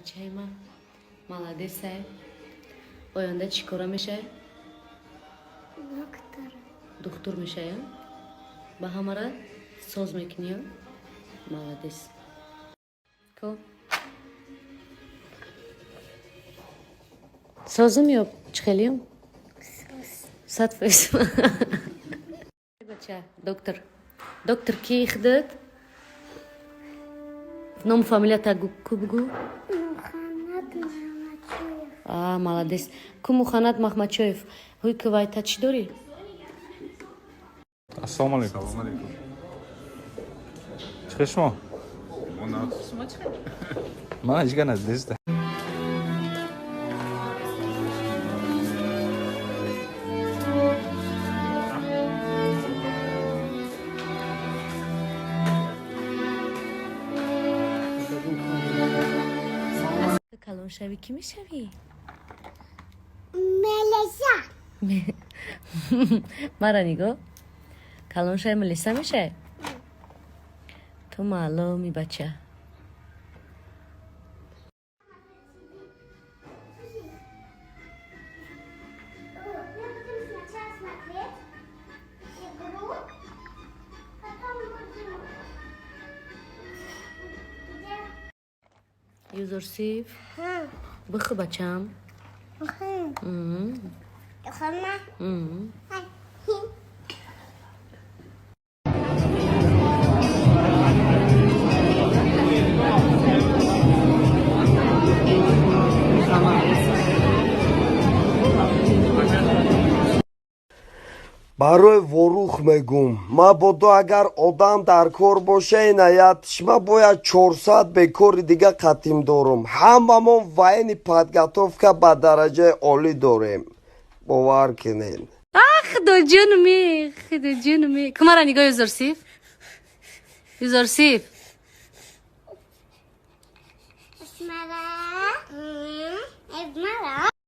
Бачаи ман молодец ай. Оянда чӣ кора мешавӣ? Доктор. Духтур мешавӣ? Ба ҳамара соз мекунӣ? Молодец. Ко созум ё чӣ хелиюм? Соз. 100%. Бача, доктор. Доктор ки худат? Ному фамилията ку бугӯ? Мухаммад Махмадшоев. А, молодец. Ку Муханнад Махмадшоев. Ҳуй ку вайта чӣ дорӣ? Ассалому алайкум. Салом алейкум. Чӣ хел шумо? Мо нағз. Ман ҳеҷ надиста. Калон шавӣ, кӣ мешавӣ? Мелеса. Мара нигоҳ. Калон шавӣ, милиса мешавӣ? Ту маълуми, бача. Мы будем сначала смотреть игру, потом будем где Юзурсиф, бихӯ, бачам. Хама. М. Барои ворух мегум, мабодо агар одам дар кор боша, инаят шма бояд 400 бекори дига қатим дорум. Ҳамамон военный подготовка ба дараҷаи олӣ дорем, бовар кунед. Худоҷонуме, худоҷонуме. Кумара нигоҳ, Юзурсиф. Юзурсиф. Мара. Мара.